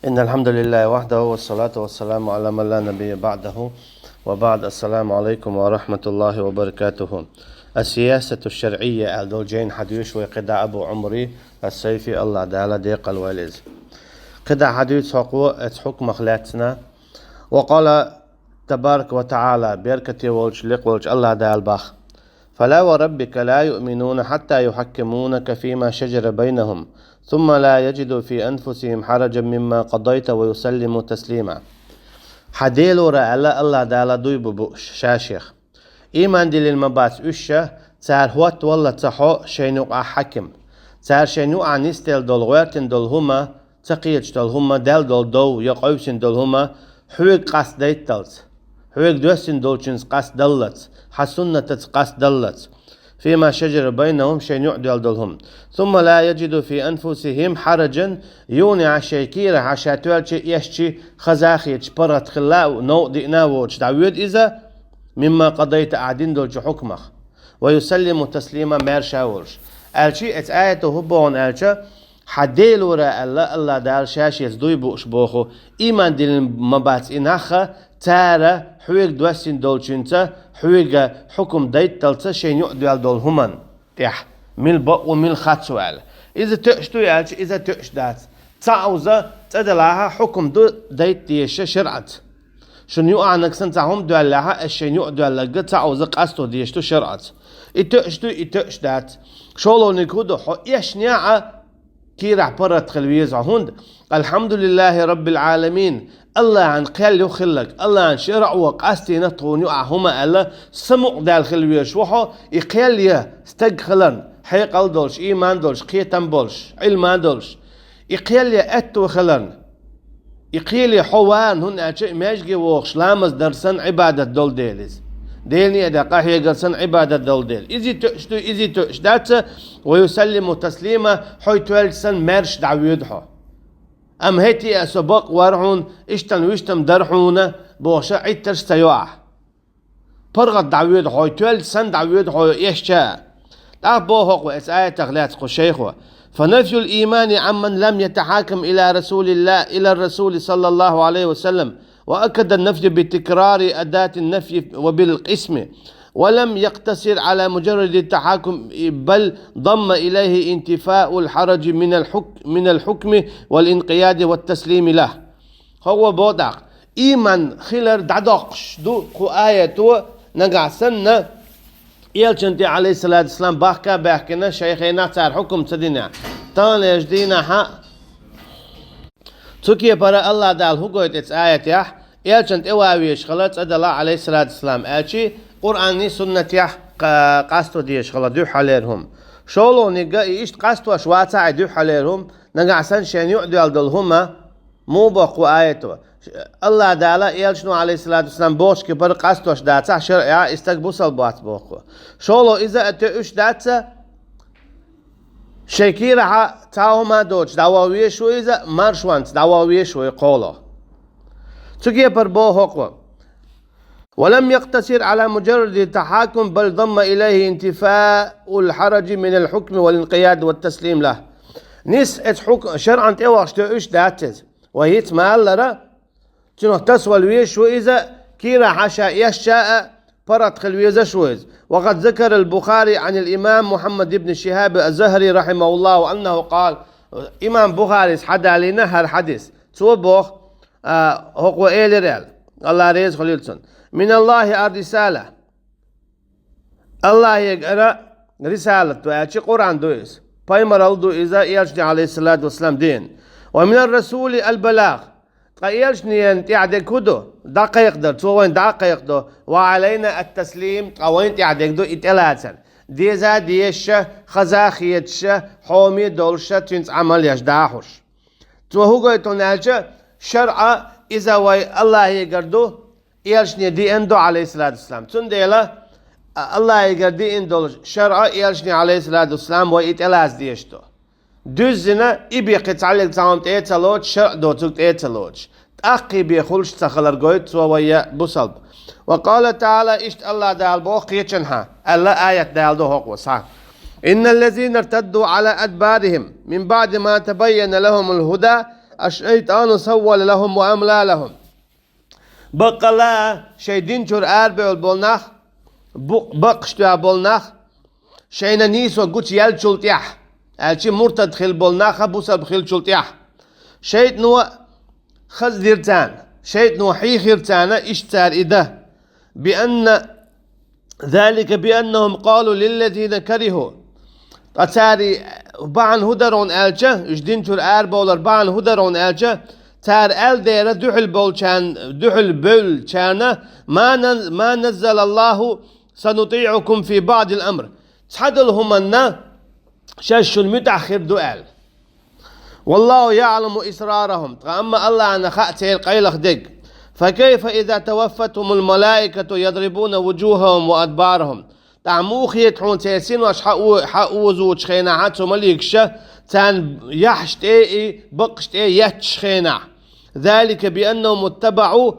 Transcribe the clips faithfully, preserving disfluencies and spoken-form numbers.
إن الحمد لله وحده والصلاة والسلام على من لا نبي بعده وبعد. السلام عليكم ورحمة الله وبركاته. السياسة الشرعية аьлла долу жайна хьадоьшу вай кхидӀа Абу Ӏумар ас-Сайфи, АллахӀ Дала декъала войла иза. КхидӀа хьадуьйцу хӀокхо оцу хьукмах лаьцна. وقال تبارك وتعالى, беркате волчу, лекха волчу АллахӀ Дала боху: فلا وربك لا يؤمنون حتى يحكمونك فيما شجر بينهم ثم لا يجدوا في أنفسهم حرجا مما قضيت ويسلموا تسليما. Хьан Делора аьлла, АллахӀ Дала дуй бу бууш ша-шех. Ийман диллина ма бац уьш ша, цара хӀоттаваллалц хьо шайна юкъахь хьаким. Цара шайна юкъахь нисделла долу, гӀоьртина долу хӀума, ца кхеташ долу хӀума, даьлла долу дов я къевсина долу хӀума хьоьга къастадайталц, хьоьга доьссина долчуьнца къастадаллалц, хьан суннатаца къастадаллалц. فيما شجر بينهم, шайна юкъа доьлла долу хӀума. ثم لا يجدوا في أنفسهم حرجا, юха а шайн кийрахь ша тоьллачу, эшначу, хаза а хеташ, паргӀат хилла а, новкъа диъна а воцуш дӀавоьду иза, مما قضيت, ахь дина долчу хьукмах. ويسلموا تسليما, маьрша а волуш. Аьлча, оцу аято хӀун боху аьлча, хьан Делора аьлла, АллахӀ Дала ша-шеца дуй бууш боху, ийман диллина ма бац и нах а, цара хьоьга доьссина долчуьнца, хьоьга хьукам дайталц шайна юкъа доьлла долу хӀуманна тӀехь, мила бакъ ву, мила хац ву аьлла. Иза тоьуш дуй аьлча, иза тоьуш дац. Цхьаъ вуза цӀа делахь а, хьукам ду дайта дезаш шарӀаца. Шуна юкъахь нагахь санна цхьа хӀума доьллехь а, аса шайна юкъа доьлларг цхьаъ вуза къасто дезаш ду шарӀаца. И тоьуш дуй, и тоьуш дац. ШолгӀаниг хӀун ду, хьо эшнехь а кийрахь паргӀат хила веза хьо, хӀунда: الحمد لله رب العالمين, АллахӀан кхел ю хилларг, АллахӀан шарӀо къастийна тхуна юкъахь хӀума аьлла, самукъадаьлла хила везаш ву хьо, и кхел я стаг хиларна, хьекъал долуш, ийман долуш, кхетам болуш, Ӏилма долуш, и кхел я аьтто хиларна, и кхел я хьо варна, хӀунда аьлча и маьждиге вогӀуш ламаз дар санна Ӏибадат долу дела иза. Делан некъа тӀе къахьегар санна Ӏибадат долу дела. Иза тоьуш дуй, иза тоьуш дац, ويسلموا تسليما, хьо тоьллачу санна маьрша дӀавоьду хьо. Амма хӀетте а со бакъ вара хьуна, иштта-вуьшта дара хьуна бохуш Ӏиттарш ца йо ахь. ПаргӀат дӀавоьду хьо, тоьллачу санна дӀавоьду хьо эшча а. ТӀаккха боху хӀокхо оцу аятах лаьцна кху шайхо: فنفي الإيمان عمن لم يتحاكم إلى رسول الله، إلى الرسول صلى الله عليه وسلم، وأكد النفي بتكرار أداة النفي وبالقسم، ولم يقتصر على مجرد التحاكم، بل ضم إليه انتفاء الحرج من الحك-، من الحكم والانقياد والتسليم له. ХӀокхо боху тӀаккха: ийман хилар дӀадоккхуш ду кху аято, нагахь санна Элчанна тӀе, Ӏалайхиссалату вассалам, бахка а баьхкина, шайн хенахь цара хьукам ца динехь, таханлерчу дийнахь а. Цу кепара АллахӀ Дала хӀун гойту оцу аятехь? Элчанна тӀе ван везаш хила цӀа дала, Ӏалайхиссалату вассалам, аьлча, Къуръанний, суннатехь къа-, къасто дезаш хила дуьххьарлера хӀума. ШолгӀаниг а, и иштта къастош вацахь а и дуьххьарлера хӀума, нагахь санна шайна юкъа доьлла долу хӀума, муха боху кху аято? АллахӀ Дала, Элчано, Ӏалайхиссалату вассалам, бохучу кепара къастош дацахь шарӀехь, и стаг бусалба вац боху кху. ШолгӀа иза а тоьуш дац, шайн кийрахь цхьа хӀума доцуш дӀаван везаш ву иза, маршонца дӀаван везаш ву и кхоалгӀа. Цу кепара боху хӀокхо: ولم يقتصر على مجرد التحاكم، بل ضم إليه انتفاء الحرج من الحكم والانقياد والتسليم له. Нийса оцу хьук-, шарӀан тӀе вахча тоьуш дац иза. Вай хӀинца ма-аллара, цунах тасавала везаш ву иза, кийрахь ша эшча а, паргӀат хила везаш ву иза. وقد ذكر البخاري عن الإمام محمد بن شهاب الزهري رحمه الله أنه قال. Имам Бухарис хьадалийна хӀара хьадис. Цо боху, а, хӀокхо элира аьлла, АллахӀ реза хуьлийла цунна: من الله الرسالة. АллахӀегара рисалат ду аьлча, Къуръан ду иза. Пайхамаралла ду иза, Элчане, Ӏалайхиссалату вассалам, деана. ومن الرسول البلاغ. Ткъа Элчанна тӀехь дерг хӀун ду? ДӀакхайкхадар, цо вайна дӀа а кхайкхадо. وعلينا التسليم, ткъа вайна тӀехь дерг ду и тӀелацар. Деза а дезаш, хаза а хеташ, хьоме а долуш, цуьнца Ӏамал еш дӀахьуш. Цо хӀун гойту хьуна аьлча, шарӀа иза вай АллахӀегара ду, Элчане деана ду, Ӏалайхиссалату вассалам. Цундела, а, АллахӀегара деана долу шарӀа Элчане, Ӏалайхиссалату вассалам, вай и тӀелаца дезаш ду. Дуьззина, и бен кхин цхьаллиг цхьа хӀума тӀе а ца лоцуш, шарӀ доцург тӀе а ца лоцуш, тӀаккха и бен хуьлуш ца хилар гойту цо вай бусалба. وقال تعالى, иштта АллахӀ Дала боху кхечанхьа, аьлла аят даладо хӀокхо схьа: إن الذين ارتدوا على أدبارهم من بعد ما تبين لهم الهدى الشيطان سول لهم وأملى لهم. Баккъала шайн дин чура арабевлла бола нах, бу-, бакъаш тоьхна бола нах, шайна нийсо гучаяьллачул тӀехьа, аьлча муртад хила бола нах бусалба хилчул тӀехьа. ШайтӀано хаза дира царна, шайтӀано хьийхира царна иштта цар и дан. بأن ذلك بأنهم قالوا للذين كرهوا. Ткъа цара бахьана хӀун дара хьуна аьлча, уьш дин чура арабовлар бахьана хӀун дара хьуна аьлча, цара аьлла дера дуьхьал болчарна, дуьхьал бевллачарна: ما نز-, ما نزل الله سنطيعكم في بعض الأمر. Цхьадолу хӀуманна шаьш шуна муьтӀахь хир ду аьлла. والله يعلم إسرارهم. Ткъа амма Аллахьна хаьа церан къайлаха дерг. فكيف إذا توفتهم الملائكة يضربون وجوههم وأدبارهم. ТӀаккха муха хета хьуна церан синош хьа-, хьаозучу хенахь цу маликаша, царна яххьаш тӀе а, бакъаш тӀе а етташ хенахь. ذلك بأنهم اتبعوا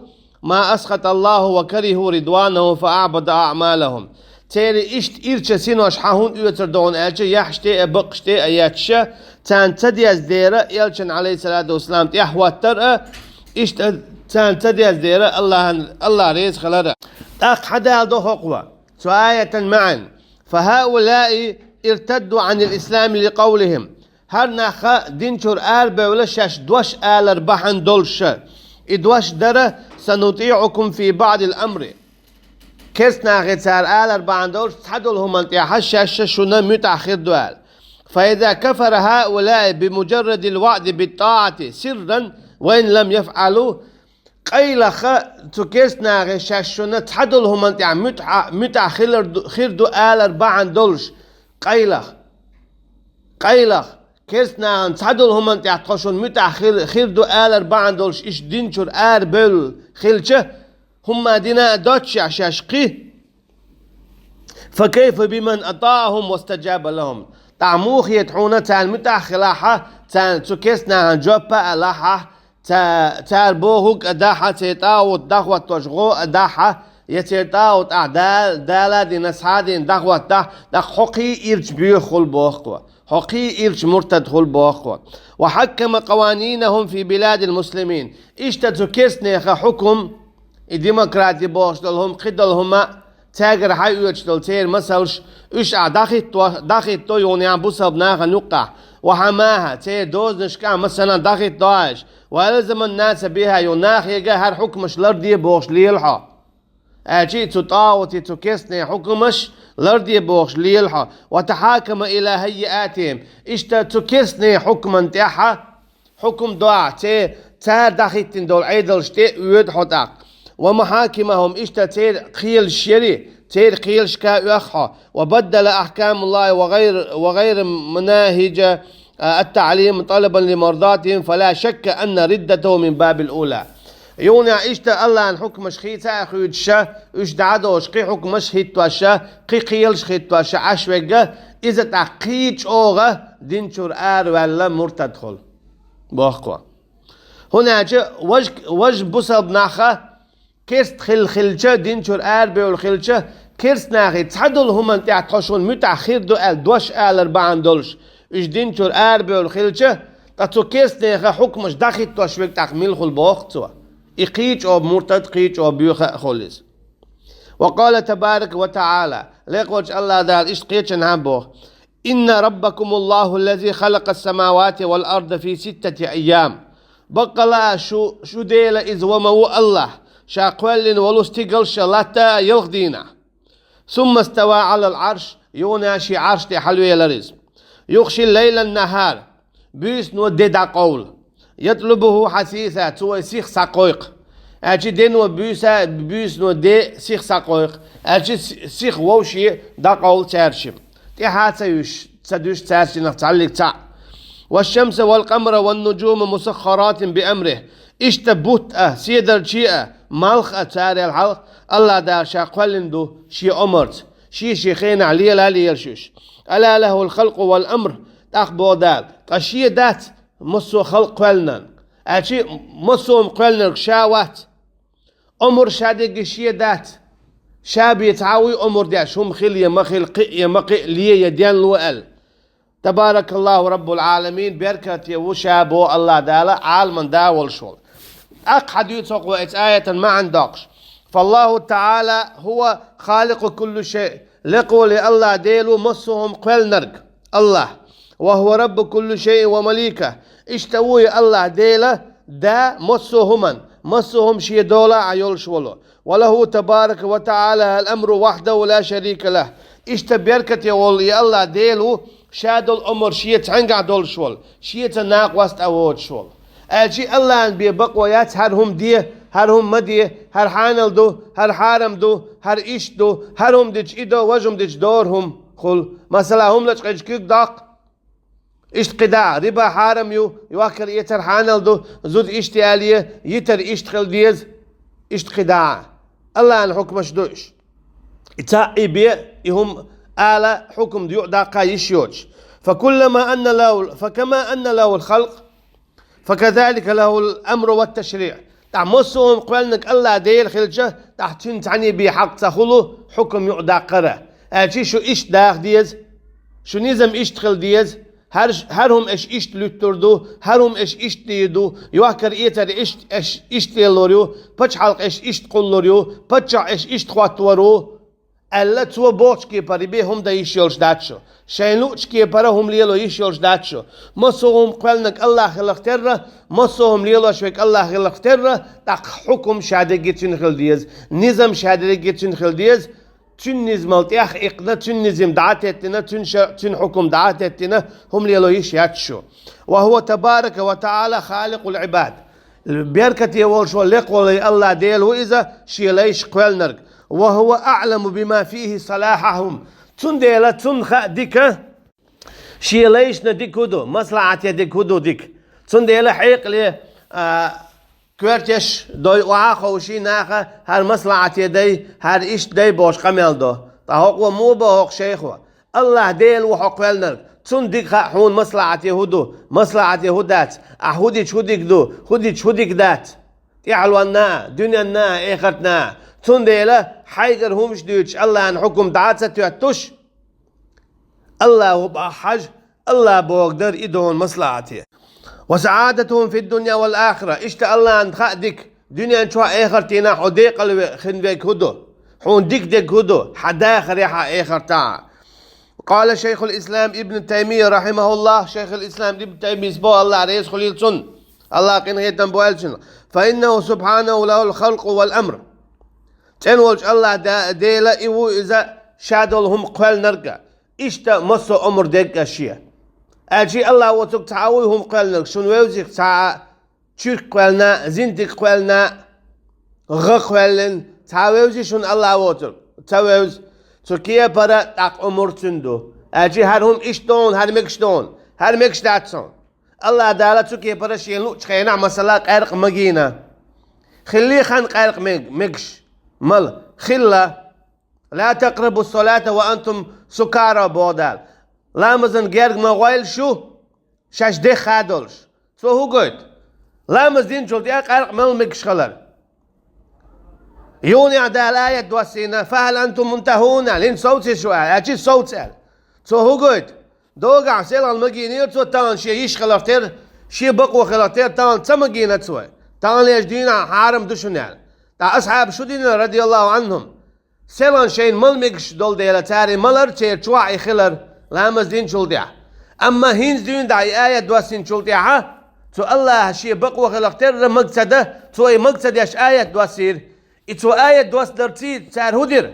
ما أسخط الله وكرهوا رضوانه فأحبط أعمالهم. Церан иштта ирча синош хьа хӀунда оьцур ду хьуна аьлча, яххьаш тӀе а, бакъаш тӀе а етташ, царна ца деза дера, элчан, عليه الصلاة والسلام, тӀаьхьахӀоттар а, иштта царна ца деза дера, Аллахьан, Аллахь реза хилар а. ТӀаккха хьадалдо хӀокхо цу аятан маьӀна: فهؤلاء ارتدوا عن الإسلام لقولهم. ХӀара нах дин чура арабевлла шаьш дош алар бахьана долуш, и дош дара: سنطيعكم في بعض الأمر. Керстанахе цара алар бахьана долуш, цхьадолу хӀуманна тӀехь шаьш шуна муьтӀахь хир ду аьлла. فإذا كفر هؤلاء بمجرد الوعد بالطاعة سرا وإن لم يفعلوا. Къайлаха цу керстанахе шаьш шуна цхьадолу хӀуманна тӀехь муьтӀахь, муьтӀахь хилар ду, хир ду алар бахьана долуш, къайлаха, къайлаха, керстанахана цхьадолу хӀуманна тӀехь тхо шуна муьтӀахь хир, хир ду алар бахьана долуш, иштта дин чура арабевлла хилча, хӀумма дина а доццушехь шаьш кхин, فكيف بمن أطاعهم واستجاب لهم. ТӀаккха муха хета хьуна царна муьтӀахь хилахь, царна цу керстанахана жоп а алахь, ца-, цара бохург а дахь, церан тӀагӀут дӀахӀоттош гӀо а дахь, я церан тӀагӀут ахь Дала, Дала а дина, схьа а дина дӀахӀоттадахь, тӀаккха хьо кхин ирча боьха хуьлу боху-кх. Хьо кхин ирча муртад хуьлу боху-кх. وحكم قوانينهم في بلاد المسلمين. Иштта цу керстанеха хьукум, и демократи бохуш долу хӀума, кхидолу хӀума, цаьргара хьаоьцуш долу церан масалш, уьш ахь дӀахӀитто-, дӀахӀитто юханехь бусалба нахана юккъехь, وحماها, церан дозанашка а, масала, дӀахӀитто ахь уьш, وألزم الناس بها, юха нахе а хӀара хьукмаш ларде бохуш лела хьо. Аьлча а цу тӀагӀути, цу керстанийн хьукмаш ларде бохуш лела хьо. وتحاكم إلى هيئاتهم. Иштта цу керстанийн хьукман тӀехь хьукум до ахь, церан, цара дӀахӀиттина долу Ӏедалш тӀе а оьду хьо тӀаккха. ومحاكمهم, иштта церан кхелаш яри, церан кхелашка а оьху хьо. وبدل أحكام الله وغير، وغير مناهج التعليم طلبا لمرضاتهم، فلا شك أن ردته من باب الأولى. Юханехь иштта Аллахьан хьукмаш хийца а хуьйцуш, уьш дӀа а доцуш, кхин хьукмаш а хӀиттош, кхин кхелаш а хӀиттош Ӏаш верг, иза тӀаккха кхин чӀогӀа дин чуьра араваьлла муртад хуьлу, боху-кх. ХӀунда аьлча важа, важа бусалба нах керста хилла хилча, дин чуьра арабевлла хилча, керстанахе цхьадолу хӀуманна тӀехь тхо шуна муьтӀахь хир ду аьлла дош алар бахьана долуш, уьш дин чуьра арабевлла хилча, ткъа цу керстанеха хьукмаш дӀахӀиттош верг тӀаккха мила хуьлу боху-кх цо. И кхин чӀогӀа муртад, кхин чӀогӀа боьха а хуьлу иза. وقال تبارك وتعالى, лекхачу Аллахь Дала иштта кхечанхьа боху: إن ربكم الله الذي خلق السماوات والأرض في ستة أيام. Баккъала а шу, шу Дела иза ва ма ву Аллахь, ша кхоьллина волу стигалш а, латта а ялх дийнахь. ثم استوى على العرش, юханехь шен Ӏарш тӀе хьалавелира иза. يغشي الليل النهار, буьйсано де дӀакъовла. يطلبه حثيثا, цо вай сиха схьакхойкху. Аьлча дено буьйса, буьйсано де сиха схьакхойкху. Аьлча с-, сиха вовшийн дӀакъовла цаьршимма. ТӀаьхьа а ца юьш, ца дуьсуш цаьршиннах цхьаллиг цхьаъ. والشمس والقمر والنجوم مسخرات بأمره. Иштта бутт а, седарчий а, малх а царел хьалха Аллахь Дала ша кхоьллина ду шен омарца, шен-шен хенахь лела а лелаш уьш. ألا له الخلق والأمر, тӀаккха боху Дала, ткъа шен дац массо а халкъ кхоьллинарг? Аьлча массо а хӀума кхоьллинарг ша вац? Омар ша дерриге шен дац? Ша бен цхьа а вуй омар деш, хӀума хила я ма хила, кхиъ я ма кхиъ, ле я денло аьлла? تبارك الله رب العالمين, беркате ву ша боху Аллах Дала, Ӏаламан да волуш волу. ТӀаккха хьадуьйцу хьо эцу аятан маьӀна доккхуш. فالله تعالى هو خالق كل شيء. Лекхаволу Аллах Дела ву массо а хӀума кхоьллинарг, Аллах. وهو رب كل شيء ومليكه. Иштта ву и Аллах Дела да массо а хӀуман, массо а хӀума шен долахь а йолуш волу. وله تبارك وتعالى الأمر وحده لا شريك له. Иштта беркате волу и Аллах Дела ву, ша долу омра шен цхьаьнгахь долуш волу, шеца накъост а воцуш волу. Аьлча Аллахьан бен бакъо яц хӀара хӀума де, хӀара хӀума ма де, хӀара хьанал ду, хӀара хьарам ду, хӀара иштта ду, хӀара хӀума дича и до, важа хӀума дича дора хӀума хуьлу. Масала, хӀума лачкъийча куьг доккху. Иштта кхидӀа а, риба хьарам ю, йохкар-эцар хьанал ду, зуда иштта ялае, йитар иштта хила деза, иштта кхидӀа а. Аллахьан хьукмаш ду уьш. И цхьаъ и бен, и хӀума ала хьукам юкъадаккха йиш йоцуш. فكلما أن له، فكما أن له الخلق، فكذلك له الأمر والتشريع. ТӀаккха массо а хӀума кхоьллинарг Аллах Дела хилча, тӀаккха цуьнан цхьаьна бен хьакъ ца хуьлу хьукам юкъадаккхара. Аьлча шу иштта даха деза, шу низам иштта хила деза, хӀара, хӀара хӀума аша иштта луьттур ду, хӀара хӀума аша иштта дийр ду, йохкар-эцар иштта, аша иштта лелор ю, пачхьалкх аша иштта кхуллур ю, паччахь аша иштта хӀоттор ву. Аьлла, цо бохучу кепара бен хӀума дан йиш йолуш дац шу. Шайна луъучу кепара хӀума лело йиш йолуш дац шу. Массо а хӀума кхоьллинарг Аллах хиларх терра, массо а хӀума лелош верг Аллах хиларх терра, тӀаккха хьукам ша дерриге цуьнан хила деза, низам ша дерриге цуьнан хила деза, цуьнан низамал тӀех а иккхина, цуьнан низам дӀа а теттина, цуьнан шарӀ, цуьнан хьукам дӀа а теттина, хӀума лело йиш яц шу. وهو تبارك وتعالى خالق العباد. Беркате волуш волу лекхаволу Аллах Дела ву иза, шен лайш кхоьллинарг. وهو أعلم بما فيه صلاحهم. Цундела цунна хаьа дика, шен лайшна дика хӀун ду, маслахьате дика хӀун ду дика. Цундела хьекъале, а, коьртеш дой охьа а ховший наха, хӀара маслахьате дай, хӀара иштта дай бохуш къамел до. Ткъа хӀокхо муха бо хӀокху шайхо? Аллах Дела ву хьо кхоьллинарг. Цунна дика хаьа хьуна маслахьате хӀун ду, маслахьате хӀун дац, ахь хӀун дича хӀун дика ду, хӀун дича хӀун дика дац. ТӀаьхьалонна а, дуьненна а, эхартна а. Цундела хьайгара хӀумаш дуьйцуш Аллахьан хьукам дӀа а ца тоьттуш, Аллаху бахьа хьажа, Аллах бохург дар и ду хьуна маслахьате. وسعادتهم في الدنيا والآخرة. Иштта Аллахьан хаьа дика, дуьнен чохь а, эхартина а хьо декъала ве-, хин верг хӀун ду, хьуна дика дерг хӀун ду, хьан дахарехь а, эхартахь а. قال شيخ الإسلام ابن تيمية رحمه الله, шайхул-ислам Ибн Таймийс бо, Аллах реза хуьлийла цунна, Аллах къинхетам бойла цунна: فإنه سبحانه له الخلق والأمر. ЦӀена волчу Аллах Да-, Дела и ву иза ша долу хӀума кхоьллинарг а, иштта массо а омра дерг а шен. Аьлча Аллах воцург цхьа а вуй хӀума кхоьллинарг, шуна вевзий цхьа а чуьрк кхоьллина, зиндиг кхоьллина, гӀа кхоьллина, цхьа а вевзий шуна Аллах воцург? Ца вевза. Цу кепара тӀаккха омра цуьнан ду. Аьлча хӀара хӀума иштта ду хьуна, хӀара мегаш ду хьуна, хӀара мегаш дац хьуна. Аллах Дала цу кепара шена луъучу хенахь, масала, къаьркъа магийна. Хилли хан къаьркъа мег-, мегаш? Мала? Хилла. لا تقربوا الصلاة وأنتم سكارى, боху Дала. Ламазан герга ма гӀойла шу, шаьш дехха долуш. Цо хӀун гойту? Ламаз динчул тӀаьхьа къаьркъа мала мегаш хилар? Юха Дала аят доссийна: فهل أنتم منتهون аьлла, хӀинца совций шу аьлла, аьлча совца аьлла. Цо хӀун гойту? Догахь селхана магийнера цо, тахана шен йиш хиларх терра, шен бакъо хиларх терра, тахана ца магийна цо. Тахана леш дийнахь хьарам ду шуна аьлла. Ткъа асхьабаш шу дина, радияллаху анхум? Селхана шайна мала мегаш долу дела, цара и малар, церан чохь и хилар, ламаз динчул тӀаьхьа. Амма хӀинца дуьйна дӀа и аят доссинчул тӀаьхьа, цу Аллаха шен бакъо хиларх терра мага ца дан, цо и мага ца деш аят доссийра. И цо аят доссадарций цара хӀун дира?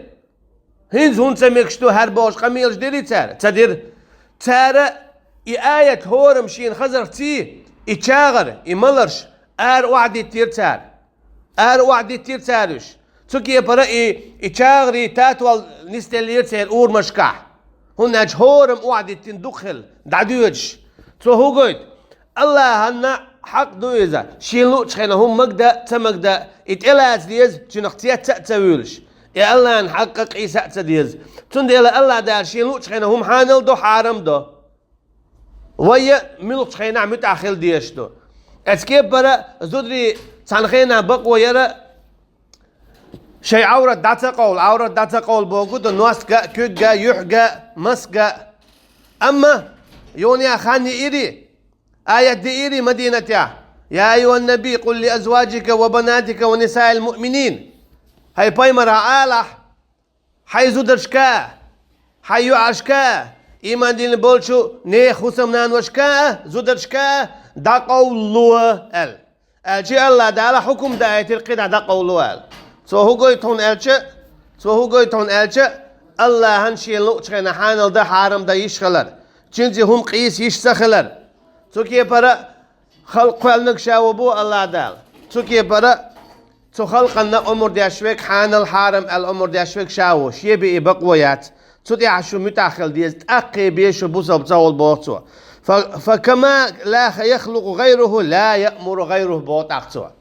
ХӀинца хӀунда ца мегаш ду хӀара бохуш къамелаш дирий цара? Ца дира. Цара и аят хӀораммо шена хазархций, и чагӀар, и маларш ара охьадиттира цара. Ара охьадиттира цара уьш. Цу кепара и, и чагӀарий татол нисделлера церан урамашкахь. ХӀунда аьлча хӀораммо охьадиттина дукха хилла, дӀадоьдуш. Цо хӀун гойту? Аллахьанна хьакъ ду иза, шена луъучу хенахь хӀума магда а, ца магда а, и тӀелаца деза, цуьнах цец а ца вуьйлуш. И Аллахьан хьакъ къийса а ца деза. Цундела Аллах Дала шена луъучу хенахь хӀума хьанал до, хьарам до. Вай а муьлххачу хенахь муьтӀахь хила дезаш ду. Эцу кепара зударий цхьана хенахь бакъо яра, шайн Ӏаврат дӀа ца къовла, Ӏаврат дӀа ца къовла бохург ду, носга а, куьгга а, юьхьга а, масга а. Амма Юха хан йиийра, аят дийра Мадинатехь: «يا أيها النبي قل لأزواجك وبناتك ونساء المؤمنين». ХӀай пайхамар, алахь хьайн зударшка, хьайн йоӀаршка, иман дина болчу нехан хӀусамнаношка, зударшка дӀакъовла аьлла. Аьлча АллахӀ Дала хьукум даийтира кхидӀа дӀакъовла аьлла. Цо хӀун гойту хьуна аьлча, цо хӀун гойту хьуна аьлча, АллахӀан шена луъучу хенахь хьанал дан хьарам дан йиш хилар, цуьнца хӀума къийса йиш ца хилар. Цу кепара халкъ кхоьллинарг ша ву боху АллахӀ Дала. Цу кепара цу халкъанна омра деш верг, хьанал хьарам аьлла омра деш верг ша ву, шен бен и бакъо яц. Цу тӀехь шу муьтӀахь хила деза, тӀаккха бен шу бусалба ца хуьлу боху цо. «Фа, фа кама ла яхлукъу гӀайруху, ла яъмуру гӀайруху», боху тӀаккха цо.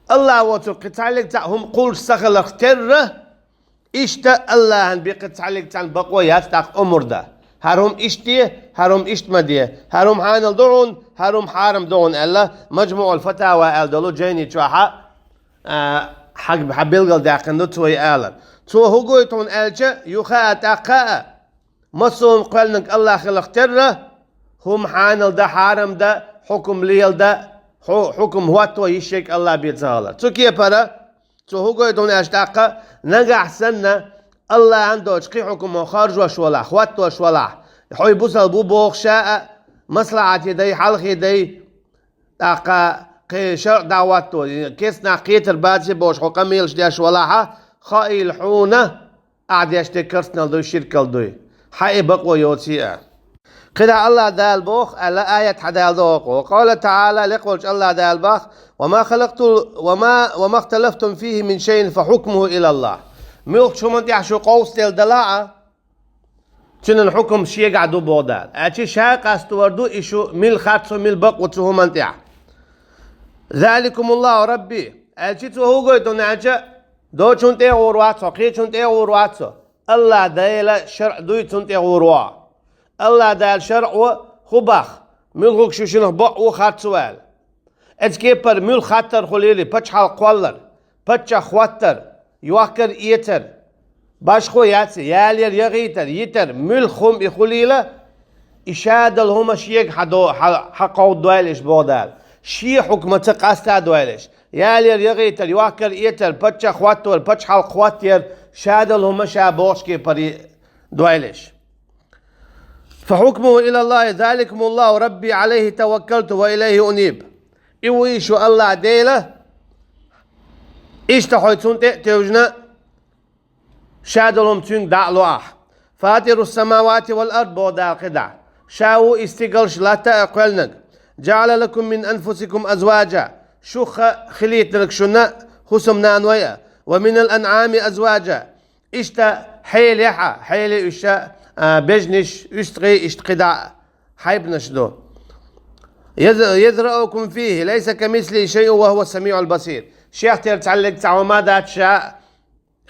АллахӀ воцург кхин цхьаьллиг цхьаъ хӀума кхуллуш ца хиларх терра, иштта АллахӀан бен кхин цхьаьллиг цхьаьна бакъо яц тӀаккха омра дан. ХӀара хӀума иштта де, хӀара хӀума иштта ма де, хӀара хӀума хьанал ду хьуна, хӀара хӀума хьарам ду хьуна аьлла, Мажмуъул Фатава аьлла долу жайни чохьа, а, хьаг-, хьан билгалдаьккхина ду цо и алар. Цо хӀун гойту хьуна аьлча, юха а, тӀаккха а, массо а хӀума кхоьллинарг АллахӀ хиларх терра, хӀума хьанал дан, хьарам дан, хьукум леладан, хьу-, хьукум хӀотто йиш ерг АллахӀ бен ца хилар. Цу кепара, цо хӀун гойту хьуна аьлча тӀаккха, нагахь санна, АллахӀан доцу кхин хьукуман харжош валахь, хӀоттош валахь, хьо бусалба ву бохуш ша а, маслахьате дай, хьалхе дай, тӀаккха кхин шарӀ дӀахӀотто, кестнахь кхетар баций бохуш хьо къамелаш деш валахьа, хаийла хьуна, ахь деш дерг керстанал дуй, ширкал дуй. Хьан и бакъо йоций а. КхидӀа АллахӀ Дала боху аьлла, аят хьадалла догӀу. Ва къала таӀала, лекха волчу АллахӀ Дала боху: «Ва ма халакту, ва ма, ва махталафтум фихи мин шайин фа хьукмуху илаллахӀ». Муьлххачу хӀуманна тӀехь шу къовсаделла далахь а, цуьнан хьукум шегахь ду боху Дала. Аьлча ша къастор ду и шу мила харц ву, мила бакъ ву цу хӀуманна тӀехь. «Заликумуллаху Рабби». Аьлча цо хӀун гойту хьуна аьлча, доцучунна тӀе а гӀур вац хьо, кхечунна тӀе а гӀур вац хьо. АллахӀ Делан шарӀ дуй, цунна тӀе гӀур ву хьо. АллахӀ Делан шарӀо хӀун боху, муьлхха шу шинах бакъ ву, харц ву аьлла. Оцу кепара муьлхха хаттар хуьлийла, пачхьалкх кхоллар, паччахь хӀоттар, йохкар, эцар, башхо яц, ялор, яхийтар, йитар, муьлхха хӀума и хуьлийла, и ша долу хӀума шега хьадо-, хьа-, хьакховдадойла аш боху Дала. Шен хьукмаца къастадойла аш. Ялор, яхийтар, йохкар, эцар, паччахь хӀоттор, пачхьалкх хӀоттор, ша долу хӀума ша бохучу кепара дойла аш. «Фа хьукмуху илаллахи, заликумуллаху Рабби, Ӏалайхи таваккалту ва илайхи униб». И ву и шу АллахӀ Дела, иштта хьо цунна тӀе а тевжина, ша долу хӀума цуьнга дӀа а ло ахь. «Фатирус-самавати вал ард», боху Дала кхидӀа. Ша ву и стигалш, латта а кхоьллинарг. «ЖаӀала лакум мин анфусикум азваджа». Шух хилийтинарг шуна хӀусамнаной а. «Ва минал анӀами азваджа». Иштта хьелехь а, хьеле уьш а, а, бежнаш, уьстагӀий, иштта кхидӀа а хьайбанаш ду. «Яз-, язраукум фихи, лайса камислихи шайъун ва хӀува самиъул басир». Шех тера цхьаьллиг цхьа хӀума дац ша,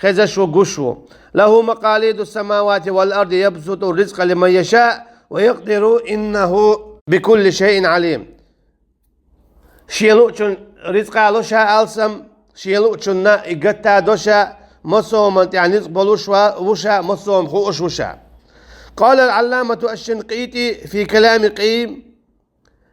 хезаш ву, гуш ву. «Лаху макъалидус-самавати вал арди, ябсуту ризкъа лиман яшаъ ва якъдиру, иннаху бикулли шайъин Ӏалим». Шен луучун ризкъа ло ша алсам, шен луучунна и гатта до ша, массо а хӀуманна тӀехь ницкъ болуш ва-, ву ша, массо а хӀума хууш ву ша. قال العلامة الشنقيطي في كلام قيم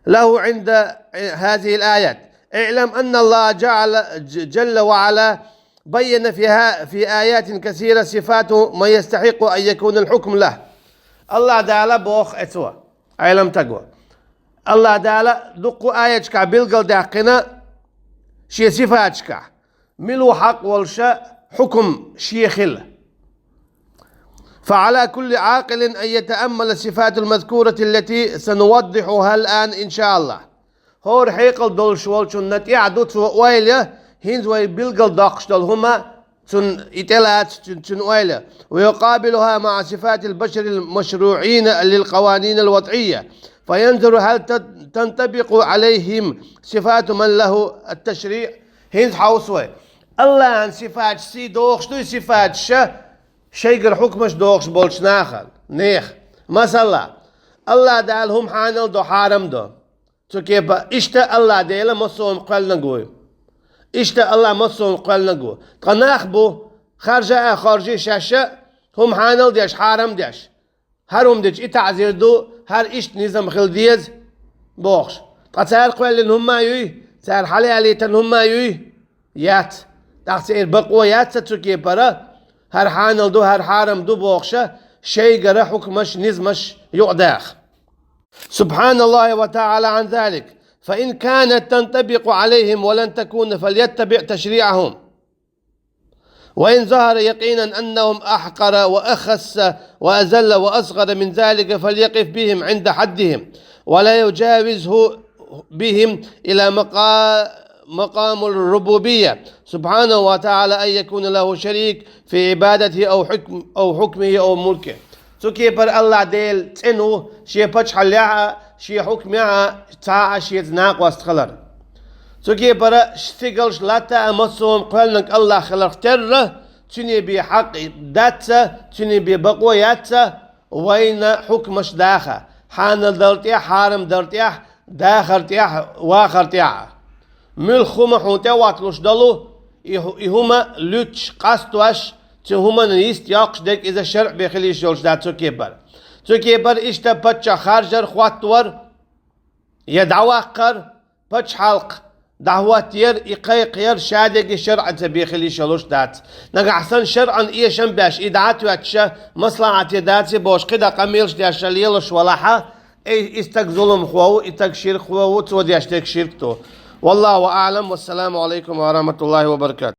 له عند هذه الآيات: «اعلم أن الله جعل، ج-، جل وعلا بين فيها، في آيات كثيرة صفات من يستحق أن يكون الحكم له». АллахӀ Дала боху эцо, Ӏеламстаго. АллахӀ Дала дуккха аяташкахь билгалдаьккхина шен сифаташкахь, мила ву хьакъ волуша хьукум шен хила. «فعلى كل عاقل أن يتأمل الصفات المذكورة التي سنوضحها الآن إن شاء الله». ХӀора хьекъал долуш волчунна тӀехь ду цо ойла, хӀинца вай билгалдоккхуш долу хӀума, цунна и тӀелаца цуьнан ойла. «ويقابلها مع صفات البشر المشروعين للقوانين الوضعية، فينظر هل تن-، تنطبق عليهم صفات من له التشريع». ХӀинца хьовса вай. АллахӀан сифаташ сий дохуш дуй сифаташ шайгара хьукмаш дохуш болчу нахана, нехан. Масала, АллахӀ Дала хӀума хьанал до, хьарам до. Цу кепа, иштта АллахӀ Дела массо а хӀума кхоьллинарг вуй. Иштта АллахӀ массо а хӀума кхоьллинарг ву. Ткъа нах бу, харжа а хоржий шаьш а, хӀума хьанал деш, хьарам деш. ХӀара хӀума дича и таӀзир ду, хӀара иштта низам хила деза бохуш. Ткъа цара кхоьллина хӀумма а юй, цара хьалаялийтина хӀумма а юй? Яц. ТӀаккха церан бакъо яц цу кепара, хӀара хьанал ду, хӀара хьарам ду бохуша, шайгара хьукмаш, низамаш юкъадаха. سبحان الله وتعالى عن ذلك، فإن كانت تنطبق عليهم ولن تكون فليتبع تشريعهم، وإن ظهر يقينا أنهم أحقر وأخس وأذل وأصغر من ذلك فليقف بهم عند حدهم ولا يجاوزه بهم إلى مقا-، مقام الربوبية سبحانه وتعالى أن يكون له شريك في عبادته أو حكم-، أو حكمه أو ملكه. Цу кепара Аллах Дела цӀена ву шен пачхьаллехь а, шен хьукмехь а цхьа а шеца накъост хилар. Цу кепара стигалш, латта а, массо а хӀума кхоьллинарг Аллах хиларх терра, цуьнан бен хьакъ дац, цуьнан бен бакъо яц вайна хьукмаш даха, хьанал дар тӀехь, хьарам дар тӀехь, дахар тӀехь, вахар тӀехь. Муьлхха хӀума хьуна тӀе а отталуш долу, и хӀу-, и хӀума луьттуш, къастош, цу хӀуманна йист йоккхуш дерг иза шарӀ бен хила йиш йолуш дац цу кепара. Цу кепара иштта паччахь харжар, хӀоттавар, я дӀаваккхар, пачхьалкх дӀахӀоттаяр, и кхайкхаяр шадерриге шарӀаца бен хила йиш йолуш дац. Нагахь санна шарӀан эшам беш, и дӀа а тоьттуша, маслахьате даций бохуш, кхидӀа къамелаш деш лелаш валахьа, и, и стаг зуламхо ву, и стаг ширкхо ву, цо деш дерг ширк ду. والله أعلم، والسلام عليكم ورحمة الله وبركاته.